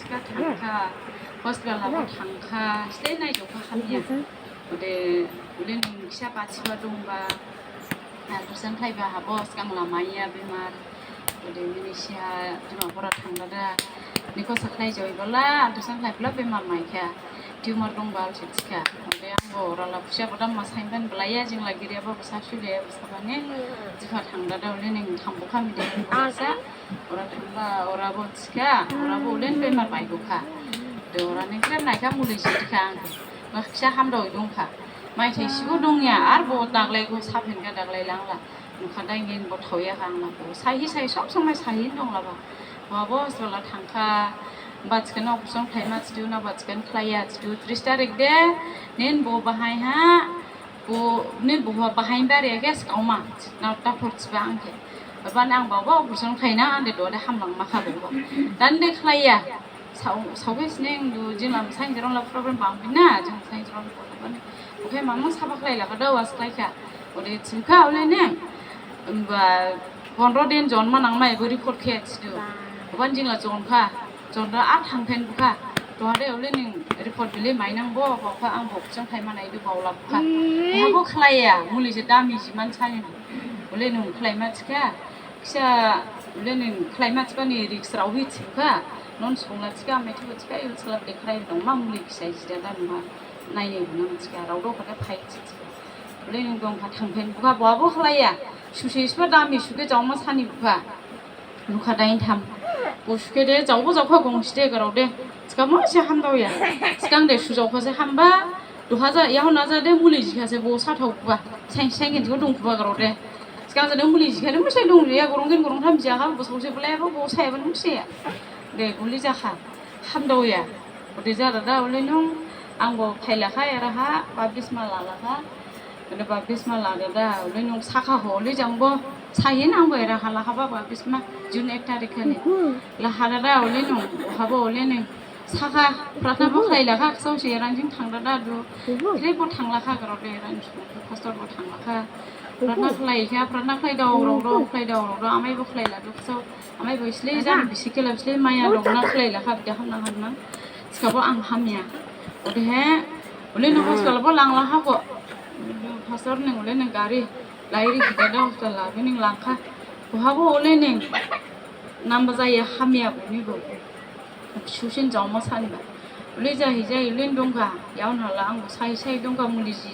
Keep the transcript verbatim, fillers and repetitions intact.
Thikha thangkha, hospital habo thangkha, sle nai jokha hamya. Ode, ule ning kisa bachiba dongba, ultrasound khlaiba habo sgang la maiya bemar. Ode, mini siha Dimapura thangdada, nikho sakhlai joibola, ultrasound khlaibla bemar maikha. Tumor dongba ulse thikha. Ode, angbo orala khusiya bodam masainban belaiya, jingla giriyaba basa sule, basa bane, jikha thangdada, ule ning thangbo kha mide, basa. Ora thangba, orabo thikha, orabo ulen bemar baigokha. De ora ning khrem naikha muli jidikha ang. Baksa hamdao dongkha. Maithai sibo dongya, ar bo daglaigo saphenkha daglai langla. Nukha daingen bo thaoya kha angla bo. Sahi sahi sob somai sahi donglaba. Bo abo hospital thangkha. Bachkan operation khlaima thidu, na bachkan khlaiya thidu. Tris tarik de, nen bo bahai ha. Bo ni bo bahai bari age skauma, na ta phor thiba angkhe. Baba nang baba operation khlaina ande dode hamlang makha bo. Dan de khlaiya. Sao sao ke sneng du jingla sain jerong la problem bang bina, jing sain jerong la problem. Oke, mamang saba khlailakha da was khlaikha. Ode thikha ule ne. Ba pondro din jon ma nangmai bo report khe thidu. Baba jingla jonkha. Jonda a thangphen bukha. Duhade ule ning report bili mainang bo, bokha ang bok jang khaima naidu baola bukha. Habo khlaiya, muli je dami jiman sani. Ule ning khlaima thikha. Kisa ule ning khlaima thikha ni risk raohi thikha. Non songla thikha, amai thikha thikha, il salap de khrai dong ma muli kisa jida da numa. Naini bunang thikha, raodo khata phai thikha. Ule ning dongkha thangphen bukha, bo abo khlaiya. Susi isba dami suke jaoma sani bukha. Nukha dain tham. Bo suke de, jaobo jaokha gongsi de garao de. Sgang mo se hamdaoya. Sgang de sujaokha se hamba. Duha ja, yaohon aja de muli jikha se bo sathao khuba. Sain sain gen jikha dong khuba garao de. Sgang ja de muli jikha de mo se dong ya gorong gen gorong tham jakha bo saose bolai bo bo sai ban mo se ya. De guli jakha. Hamdaoya. Ode jara da ule nung angbo phailakha eraha baptisma lalakha. Ule baptisma ladada ule nung sakha ho ule jangbo sahin angbo eraha lakha ba baptisma June ek tarik khali. Lahadada ule nung habo ule nung sakha pratna bo khlailakha ksaosi eranjing thangdada du. Kre bo thanglakha garode eranjing pastor bo thanglakha. Pratna khlaikha pratna khlaidao rokdo khlaidao rokdo amai bo khlailadu ksao. Amai bo isle jang bisi kela isle maya rokna khlailakha bida hamna hamna. Sikabo ang hamya. Odehe ule nung hospital bo langla habo. Pastor ning ule ning gari lairi gidada hospital la bining langkha. Bohabo ule ning namba jaya hamya boni bo. Susin jaoma saniba. Ule jahi jahi ule dongkha. Yaohon hala ang bo sai sai dongkha muli ji